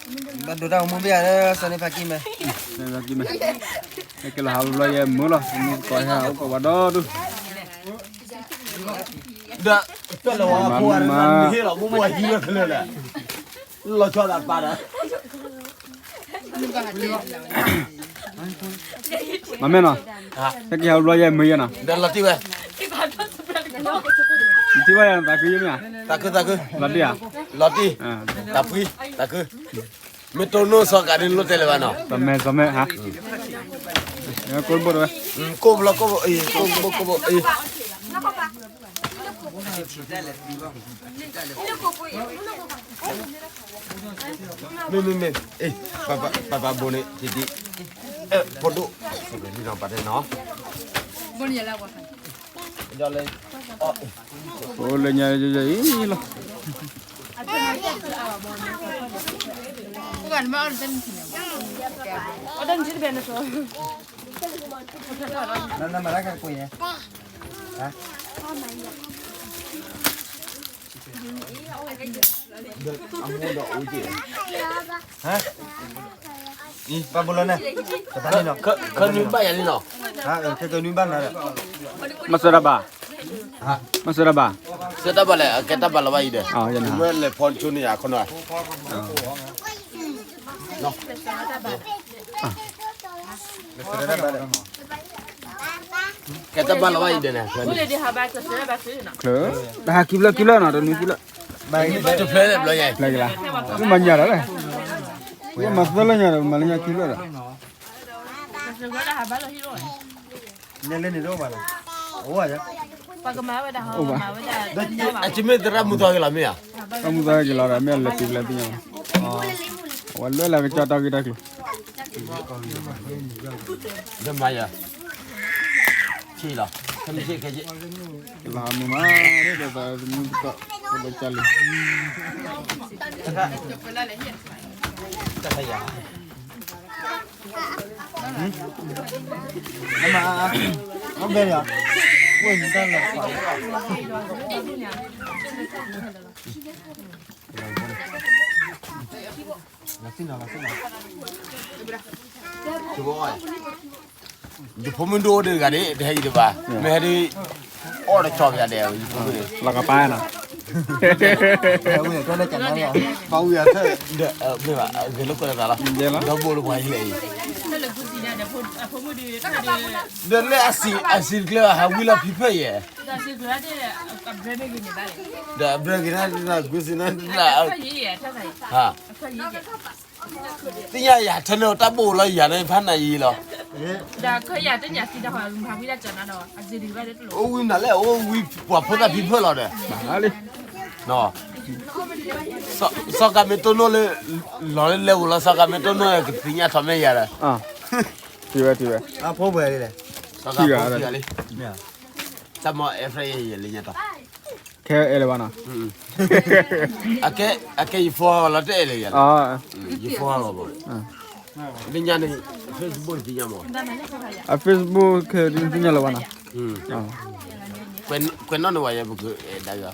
ဘၣ်ဒိတၢ်ဂီၤမူဘၣ်ယၤလၢစီၤန့ၣ်ဖးကံမဲာ်, စီၤန့ၣ်ဖးကံမဲာ်, ဟဲက့ၤလီၤဟးဘျီယဲမုာ်လီၤ, မုာ်ကီးဟဲအိၣ်ကဝီၤဒီဒူၣ်, ဒီး, မၤမ့ၢ်နီၤ, မၤမ့ၢ်နီၤ, ဟဲက့ၤဟးဘျီယဲမုာ်ယဲနီၤ, ဒီးလီၤတံၢ်ဝဲ, ထံၣ်ဘၣ်ယဲသးခုယဲမ့ၢ်ဧါ, သးခုသးခု, လီၤတံၢ်ဧါ, လီၤတံၢ်, တၢ်ဖှံ, သးခု, မ့ၢ်တိၢ်နီၣ်စီၤကးဒ်လိၣ်တဲလၢၤဘၣ်နီၤ, စီၤမဲာ်, စီၤမဲာ်ဟါ, ကိၣ်ဘိၣ်တဝဲ, ကိၣ်ဘိၣ်ကိၣ်ဘိၣ်အံၤ, ကိၣ်ဘိၣ်ကိၣ်ဘိၣ်အံၤ မ့ၢ်မ့ၢ်မ့ၢ်, ပပာ်ဘိန့ၣ် တံၢ်တံၢ်, ဖိဒိၣ်, လံနီၤပာ်တဲနီၤ, အိၣ်လၢညါယဲအံၤလီၤ, ပာ်ဘိလၢန့ၣ်, နုဘၣ်ယၤလံနီၤ, ခဲကနုဘၣ်နၤဒီး, မၤစၢၤတၢ်ဘၣ်, မၤစၢၤတၢ်ဘၣ်, စၢၤတၢ်ဘၣ်လဲၣ်, အကဲတၢ်ဘၣ်လီၤဘၣ်အံၤဒီး, လဲၤဖီတဆိန့ၣ်ယၤခီနီၤ, ကဲတၢ်ဘၣ်လီၤဘၣ်အံၤဒီးန့ၣ်, ချၢ, တဟးခံဖျၢၣ်ခံဖျၢၣ်နီၤ, တနွံခံဖျၢၣ်, တဖျၢၣ်ဘျီယဲ, ဖျၢၣ်ကလါ, မ့ၢ်မၤညါဒီးလဲၣ်, မၤသၢလၢညါဒီး မၤလၢညါခံဖျၢၣ်ဒီး လဲၤလၢန့ၣ်တအိၣ်ဘၣ်လီၤ, အိၣ်ဘၣ်, အိၣ်ဘၣ်, အမ့ၢ်သရၣ်မူသီက့ၤလီၤမ့ၢ်ဧါ, သရၣ်မူသီက့ၤလီၤဒီး မ့ၢ်အလဲၤတုၤလၢသ့ၣ်ညါ, အဝဲလဲၤလၢကစၢ်တၢ်ဂ့ၢ်တၢ်ကျိၤ, ဒီးမၤယၤ, ဆံးလီၤ, လၢမုာ်မး, ဒီးသမူသကိး, ဒီးကၢ်လံ, တၢ်ခါယၤ ယဖိမုၣ်ဒိၣ်အိၣ်ဒီးတဂၤန့ၣ် တဟဲအံၤတဘၣ်, မ့ၢ်ဟဲဒ် အီၣ်တကၠီၣ်ပယၤဒဲး, ယဖိမုၣ်, လီၤကပၤနီၤ, ပှၤဝံၤအထၢၣ်, မ့ၢ်ဘၣ်, ဂဲၤလိာ်ကွဲလၢသးလီၤ, ဒီဘိလၢပှၤဟံးလဲၣ်အံၤ, ဒီးလၢအစံးတကျၢၤ ဟးဝံလီၤဖံးဖၢၣ်ယဲၢ်, ဒီးအဘျၢဂ့ၤန့ၣ်, ကွံစံးန့ၣ်, သ့ၣ်ညါယၤ ထဲန့ၣ်တၢ်ဘိၣ်လီၤယၤန့ၣ် ဖးနၤယံၤလီၤ, အိၣ်ဝံနၤလဲၣ်, အိၣ်ဝံပှၤဖိသၣ်ဖံးဖၢၣ်လီၤဒီး, စီၤကၤမ့ၢ်တိၢ်နီၣ်လၢ, လီၤလၢလဲၤဝံၤလီၤ စီၤကၤမ့ၢ်တိၢ်နီၣ်ကသ့ၣ်ညါထီၣ်မဲာ်ယၤဒီး, ထံၣ်ဝဲထံၣ်ဝဲ, စီၤကၤဖိဂၤလံ, တၢ်မ့ၢ်အဲၣ်ဖဲယဲၢ်လၢညါတီၤ ခဲအဲၣ်လၢၤဘၣ်နီၤ, အကဲယဖိဟးဂီၤလီၤတအဲၣ်လၢၤယၤ, ယဖိဟးဂီၤဘၣ်, လၢညါန့ၣ်, Facebook သ့ၣ်ညါမး, အ Facebook ခဲဒ်သ့ၣ်ညါလၢၤဘၣ်နီၤ, ကွဲးနီၣ်န့ၢ်ဝဲယဲၢ်ပကအဲၣ်ဒၣ်ယၤ,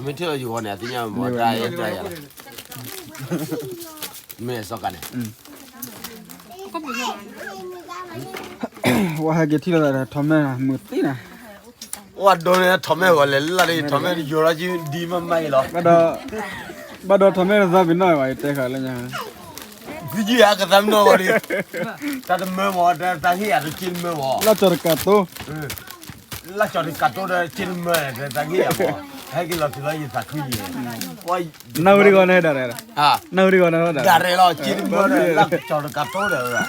မ့ၢ်ထံၣ်လီၤယဂီၢ်န့ၣ် အသ့ၣ်ညါမး တၢ်အဲၣ်တၢ်ယၤလီၤ, မ့ၢ်စီၤကၤန့ၣ် ဝဲဟဲက့ၤထံၣ်လိာ်သးဒီး ထီးမဲၢ်မုာ်သံနီၤ, အိၣ်အဒိန့ၣ် ထီးမဲၢ်ဂီၤလဲၤလၢ်လၢ် ထီးမဲၢ်ယိၤလီၤကံဒံမးမးအံၤလီၤ, ဘၣ်ဒီးထီးမဲၢ်တသးပ့ၤနီၣ်ဘၣ် ယတဲဃာ်လၢညါ, သံယံၤအကသးပ့ၤနီၣ်ဂီၤဒီး, တၢ်တမၢမး တၢ်သးဟ့ၣ်ယၤတက့ၢ်တမၢမး, လၢကၠီၤတကးတိ, လၢကၠီၤတကးတိဒီးက့ၢ်တမၢ တၢ်သးဟ့ၣ်ယၤမး, ဟဲက့ၤလီၤတုၤလီၤယသးခုယံၤ, နၢ်ဟူတဂီၤန့ၣ်ဒၣ်ရဲၣ်, နၢ်ဟူတဂီၤန့ၣ်ဒၣ်ရဲၣ်လီၤ က့ၢ်တမၢဒီး လၢကၠီၤတကးတိဒီး